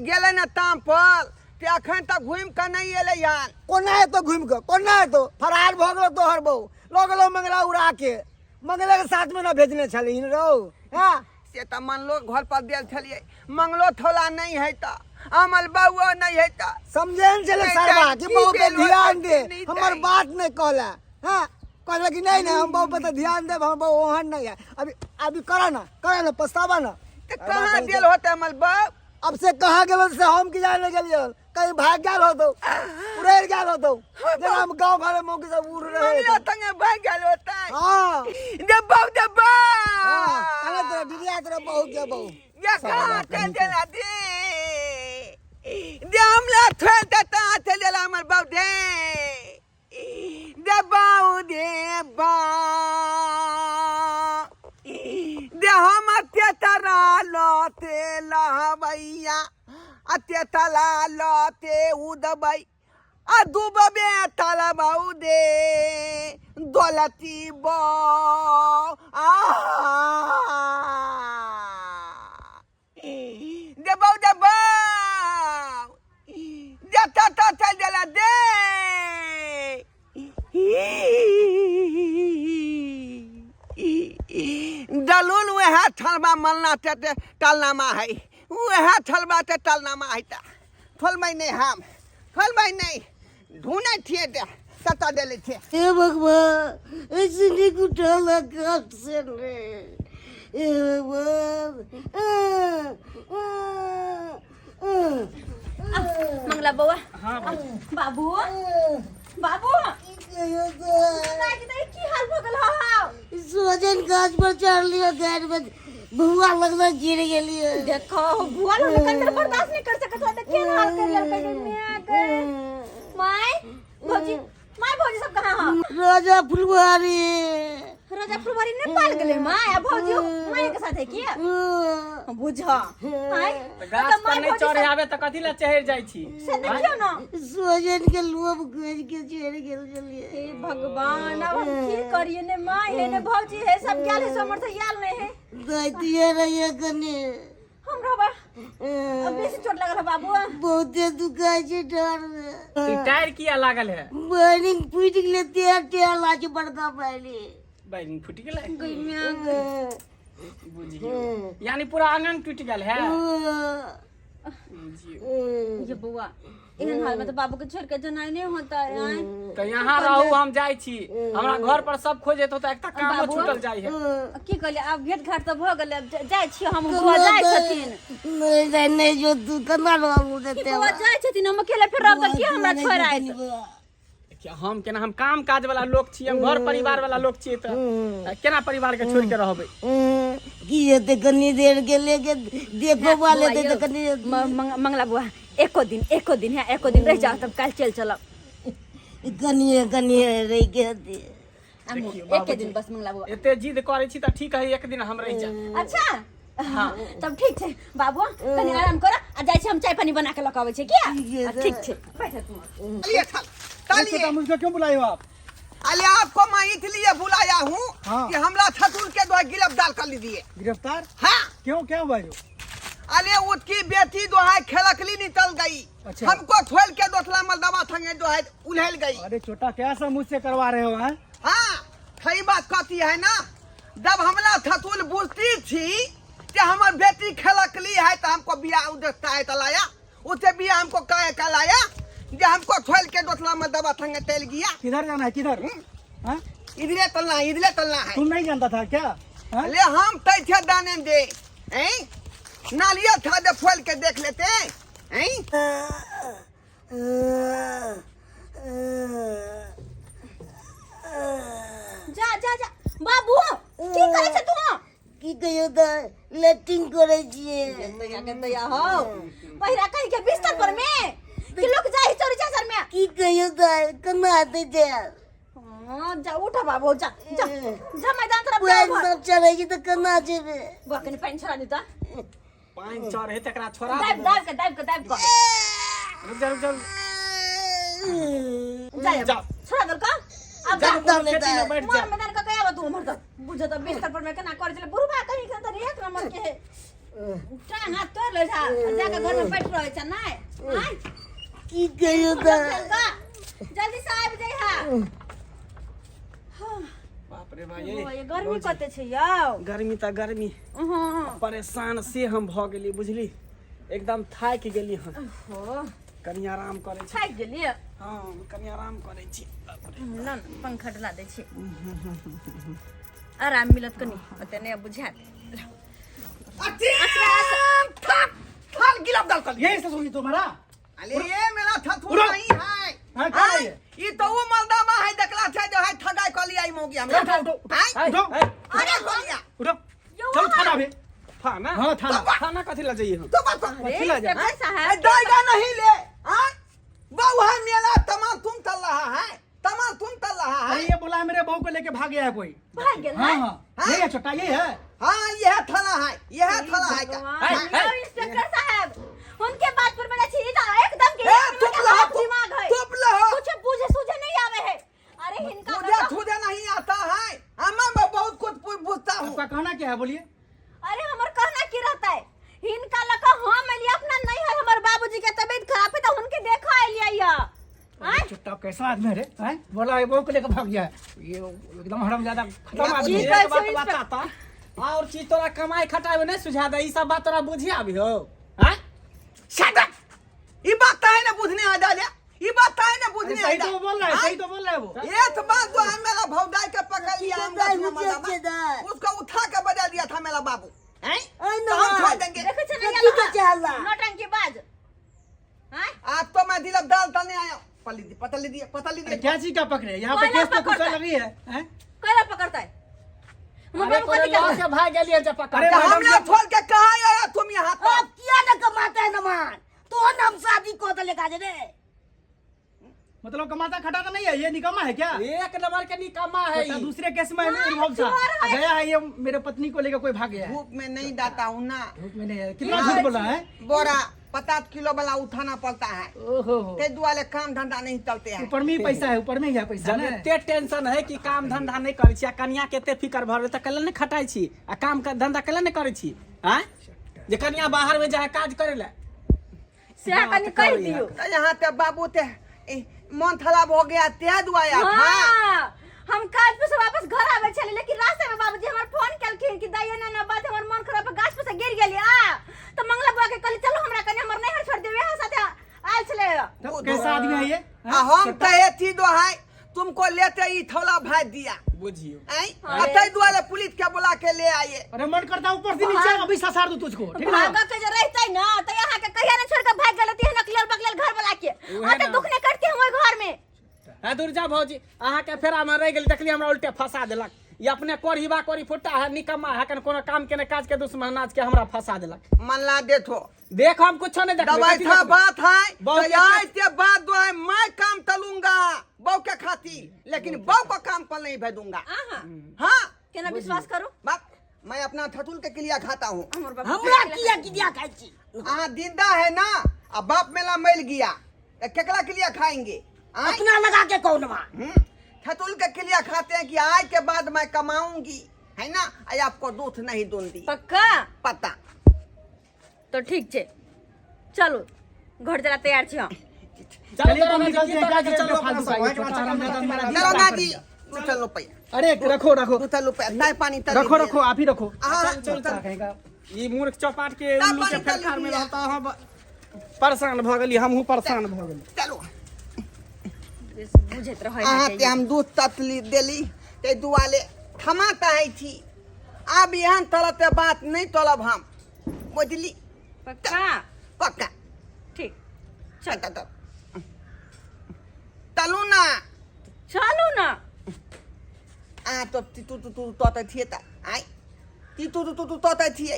गेलै ने ताम पर ते अखन तक घुमि कऽ नहि एलै हन। कोना एतो घुमि कऽ, कोना एतो? फरार भऽ गेलो तोहर बहू, लऽ गेलो मंगला उड़ा के। मंगला के साथ में ना भेजने छलही रौ? हाँ, से तऽ मनलो घर पर देल छलियै, मंगलो थोला नहि है तऽ हमर बउओ नहि है तऽ समझे ने छलै नहि सरवा जानि कि की बहू पे भेल होतै, ध्यान दे। की नहि हमर जानि। बात नहि कहला। हाँ, कहला कि नहीं नहीं, हम बहू पे तो ध्यान देब, हम बहू ओहन नहीं है। अभी अभी करा ना, करा ना पछतावा ना। तऽ कहाँ गेल होतै हमर बहू? अब से कहाँ गेल से हम की जाने गेलियै, कहीं भाग गेल होतो, उड़ैल गेल होतो, जेना हम गाँव घर में मौकी सब उड़ रहे। मंगलो संगे भाग गेल होतै। हाँ दे बहू, दे बहू। हाँ, कहले तोरा दीदिया, तोरा बहू के बहू ये कहाँ चल देला? दे दे हमला छोड़ दे, तहाँ चल देला हमर बहू। दे दे बहू, दे बहू दे। हम तेतरा लते लहबैया आ तेतला लते उदबै आ डूबबे तलबौ दे दौलती बौ आ देबौ, देबौ जतऽ तऽ चलि गेला। दे दलून वएह थलबा मलना ते टलनामा है, वएह थलबा ते टलनामा है। तऽ थोलबै नहि हम, थोलबै नहि, ढूँढै छियै तऽ कतऽ देले छियै। हे भगवान, ऐसे नहीं उठाला कष्ट से रे, हे भगवान। आ, आ, आ, मंगला बौआ। हाँ। बाबू, बाबू, की कहियो तऽ? दाइ के दाइ, की हाल भऽ गेल हौ? सोजन गाछ पर चढ़ लियो, गाछ पर भुआ लगना गिर गेलियो। देखो बुआ लोग कंदर बर्दाश्त नहीं कर सकत हो, केन हाल कर लड़का के मैं के। My भौजी, my भौजी सब कहाँ हो? राजा फुलवारी। राजा फुलवारी नेपाल गेलै माय आ भौजी माय के साथे की बुझ आय तऽ गाछ पर नहि चढ़े आबे तऽ कथी लए चढ़ि जाइ छी से देखियौ ना सोजन के लोभ खोज के चढ़ि गेल छलियै हे भगवान अब हम की करिए ने माय हे ने भौजी हे सब गेल हे समर्थ आयल नहीं हे दैतिये रहियै कनि हमरा बा अब बेसी चोट लगल है बाबू बहुते दुखाइ छै डाँर मे तऽ ई टायर किया लागल है बैरिंग फूटि गेलै तेल तेल लागे छै बड़का बैरिंग बैरिंग फूटि गेलै बुझियौ यानी पूरा आंगन टूटि गेल है बुझियौ ये बउआ एहन हाल में तो बाबू के छोड़ के जनाई नहीं होता है आँय? तऽ यहाँ रहू हम जाइ छी हमरा घर पर सब खोजैत होता एकटा कामो बाबू। छूटल जाइ है की कहलियै आब भेंट घाट तऽ भऽ गेलै आब जाइ छी हम बउआ जाइ छथिन नहि जाइ नहि जो तू केना रहबू की बउआ जाइ छथिन हम अकेले फेर रहब तऽ के हमरा छोड़ि आयत देखियौ, हम केना हम काम काज वाला लोक छी हम घर परिवार वाला लोक छियै तऽ केना परिवार के छोड़ के रहबै की हेतै कनी देर के लेके देखो वाले बौआ तऽ यौ, कनी मंगला बउआ एको दिन है एको दिन रहि जाओ तब काल्हि चलि चलब कनिए कनिए रहि के हेतै एके दिन बस मंगला बउआ एते जिद करै छी तऽ ठीक है एक दिन हम रहि जायब अच्छा तब ठीक छै बाबू कनी आराम कर आ जाइ छी हम चाय पानी बना के लऽ के अबै छी किया ठीक छै बैठ तू तालिए थाल तालिए छोटा मुझको क्यों बुलाए हो आप अरे आपको मैं इसलिए बुलाया हूँ हाँ। कि हमला ससुर के जो है गिरफ्तार कर लीजिए गिरफ्तार हाँ क्यों क्या हुआ जो अरे उसकी बेटी जो है खेलकली निकल गई अच्छा। हमको छोड़ के दोसला मलदवा संगे जो है उलहल गई अरे छोटा क्या सब मुझसे करवा रहे हो हैं हाँ सही बात कहती है ना जब हमला ससुर बुझती थी कि हमार बेटी खेलकली है तो हमको बिया उदसता है तो लाया उसे बिया हमको काहे का लाया जे हमको छोड़ के दोसला मलदवा संगे चल गया किधर जाना है किधर हाँ? इधरे तलना है इधरे तलना है तुम नहीं जानता था क्या हाँ? ले हम तैथे दाने दे हैं नालिया था दे फोल के देख लेते हैं जा जा जा बाबू की करै छै तू की कहियो तऽ लेट्रिन करै छियै दया के दया हो पहिरा कहीं के बिस्तर पर में कि लोग जाई चोरी चाचर में की कहियो तऽ केना हेतै जायब हाँ जा उठ बाबू जा जा जा मैदान तरफ जा पानि सब चढ़ै छै तऽ केना जेबै बुआ कनी पानि छोड़ा दी तऽ पानि चढ़े तकरा छोड़ा दाबि दाबि के दाबि के दाबि के रुक जा रुक जा जा जा। छोड़ा देलका अब जा जा दाम खेती में बैठ जा मोर मैदान का कया तू उमर तक बुझ त बिस्तर पर में केना करे छले बुढ़बा कहीं के त एक नंबर के है टांग हाथ तोड़ ले जा जाके घर में बैठ रहे छ नै आय की कहियो तऽ जल्दी से आबि जाइ हा बाप रे भाई ये गर्मी कते छै यौ गर्मी तऽ गर्मी हँ परेशान से हम भऽ गेली बुझली एकदम थाकि गेली हन हो कनि आराम करै छी थाकि गेलियै हँ कनि आराम करै छी बाप रे। ल न पंखा डला दै छी आराम मिलत कनि ओते नहि बुझायत थाल गिरफ्तार कर यही ससुर जी तुम्हारा अरे ये मेरा थथुर उड़ो। नहीं है हाँ, क्या है ये? ये तो वो मर्दामा है देखला छे जो है ठगाई कर लिया ई मौगी हमरा उठो उठो उठो आय? उठो है, अरे कर लिया उठो चलो थाना अभी थाना हाँ थाना थाना कथी लए जइए हम तो बात अरे कथी लए जाए इंस्पेक्टर साहब दाएगा नहीं ले हाँ बहु है मेला तमाम तुम चल रहा है तमाम तुम चल रहा अरे है ये बोला है मेरे बहू को लेके भाग गया है कोई भाग गेल हाँ है हाँ यही है छोटा यही है हाँ यह थाना है यह थाना है का भगवान, है, है। यौ इंस्पेक्टर साहब उनके बात पर मेरा छी तो एकदम के ए, एक चुप नंबर के रहो, हाफ तुम- दिमाग है चुप रहो। कुछ बुझे सूझे नहीं आवे है अरे इनका मुझे मतलब- तुझे नहीं आता है हमें मैं बहुत कुछ पूछता हूँ आपका कहना क्या है बोलिए अरे हमर कहना की रहता है हिनका लका हम एलिए अपना नहीं है हमर बाबूजी के तबीयत खराब है तो उनके देखा एलिए या आय छोटा कैसा आदमी है रे हैं? बोला है बहू को लेकर भाग गया है ये एकदम हराम ज्यादा खत्म आदमी की है कहै एक बात छै बताता और चीज तोरा कमाई खटाई में नहीं सुझा दे ई सब बात तोरा बुझी आबी हो हैं Shut up! ये बात है ना बुझने आ जा ये बात है ना अरे बुझने आ सही जा तो बोल रहा है सही तो बोल रहा है वो एक बात जो है मेरा भौजाई के पकड़ लिया हम दाई, रखने मुझे वाला अच्छे दाई। उसको उठा के बजा दिया था मेरा बाबू हैं ऐ तो हम ना। छोड़ देंगे देखै छै की ने कहै छै हल्ला? नौटंकी बाज आय आज तो मैं दिलक दाल तने आया पली दी पता ली दिया पता ली अरे दिया क्या चीज का पकड़े यहाँ पे कोयला केस तो कुछ पकड़ता है। लगी है हैं? कैला पकड़ता है हमर अरे बाबू तोरे कथी लऽ करतै के भाग गेलियै जे पकड़ अरे तो मैडम हमने जी- छोड़ के कहा आया तुम यहाँ पर अब किया न कमाता है नमान तो हम शादी को तो लेका जे रे मतलब कमाता खटाता नहीं है, ये निकम्मा है क्या? एक नंबर के निकम्मा है तो ई। दूसरे केस में इन्वॉल्व था, गया है ये मेरे पत्नी को लेकर कोई भाग गया है। धूप में नहीं जाता हूँ ना। धूप में नहीं है। कितना झूठ बोला है। बोरा 50 किलो वाला उठाना पड़ता है। ओहो हो। ते दुआले काम धंधा नहीं चलते हैं। ऊपर में ही पैसा है, ऊपर में ही है पैसा जब ना। एते टेंशन है कि काम धंधा नहीं करै छी आ कनिया के एते फिकर भर तऽ कैला नहि खटाइ छी आ काम के धंधा कैला नहि करै छी आँय जे कनिया बाहर में जाए काज करे ला। से कनी कहि दियौ। तो यहाँ ते बाबू ते मन खराब हो गया ते दुआया था। हाँ, हम काज पर से वापस घर आवे छले, लेकिन रास्ते में बाबूजी हमर फोन केलखिन कि दाइये ना ना बात हमर मन खराब गाछ पर से गिर गेली आ तो मंगला बुआ के कहली चलो हमरा कने हमर नैहर छोड़ देवे, यहाँ साथे आयल छले। तब कैसा आदमी है ये? आ हम कहे थी दो है तुमको लेते ही थौला भाज दिया। बुझियो। अतै दुआरे पुलिस के बुला के ले आइए। अरे मन करता ऊपर से नीचे अभी ससार दूं तुझको, ठीक ना? भागऽ के जे रहतै ना त यहाँ के कहिया ने छोड़ के भाग गेल होती, नकलल बकलल घर वाला के। उहे आ त ना। दुख ने कटती हम ओइ घर में। है दुर्जा भौजी अहाँ के फेरा में रह गेली, देखली हमरा उल्टे फंसा देलक। ई अपने कोढ़ीबा कोढ़ी फुट्टा है, निकम्मा है, कन कोनो काम के ने काज के दुश्मन नाच के हमरा फंसा देलक। मन ला देथो। देख हम कुछो नहीं देखबै, दवाई कथी था देखबै? बात है बहुत तो आज के बाद जो है मैं काम चलूंगा बहू के खातिर, लेकिन बहू को काम पर नहीं भेजूंगा। आहा। हाँ। केना विश्वास करू? बाप मैं अपना थतुल के क्रिया खाता हूँ। हमर बाप हमरा किया किया खाइ छी? हाँ जिंदा है ना, अब बाप मेला मर गया तो केकरा क्रिया खाएंगे? आय? अपना लगा के कौन बा? थतुल के क्रिया खाते हैं कि आज के बाद मैं कमाऊंगी है ना, आई आपको दूध नहीं दूंगी। पक्का? पता। तो ठीक छे, चलो घर जरा तैयार छी हम। चलिए, चलो तो हम निकलते हैं, क्या चलो, करें? फालतू का ये छोटा हरामजादा मेरा चलो ना जी, तू चलो पैया। अरे रखो रखो। तू चलो पैया, चाय पानी तली रखो दिए। रखो, आप ही रखो। हाँ, चल, चल। कहेगा। ई मूर्ख चौपाट के चाय उल्लू के पानी तली फेरखार में दिया। रहता हूँ, परेशान भ गेली, हमहूँ परेशान भ गेली। चलो। बुझैत रहै अहाँ ते हम दूध ततली देली ते दुआले थमाता है थी। आब एहन तरह ते बात नहीं तोलब हम, बुझली? पक्का? पक्का। ठीक। चल, चल, चल। चलू ना। चलू ना। आ तो ती तू तू तू तोते थिए ता। आय। ती तू तू तू तू तोते थिए।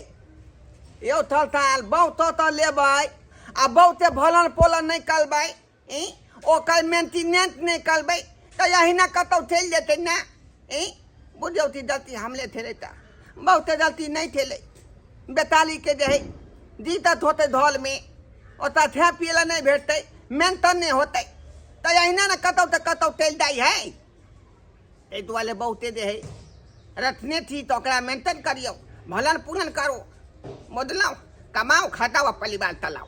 यो थल थाल बहु तो तो लेबै आ बहुते भलन पोलन नहीं करबै, ई ओकर मेंटेनेंस नहीं करबै त यही ना कतौ चलि जेतै ना, ई बुझियौ ती गलती हमले थेलै त बहुते गलती नहीं थेलै। बेताली के जे है दिक्कत होतै धौल में, ओतऽ खाय पियै लए नहीं भेटतै, मेंटेन नहीं होतै त यहिना ने कतौ तऽ कतौ चलि जाइ है। एहि दुआरे बहुते जे है रखने छी तऽ ओकरा मेंटेन करियौ, भलन पुलन करो, बुझलहुँ? कमाओ खटाओ आ परिवार चलाओ।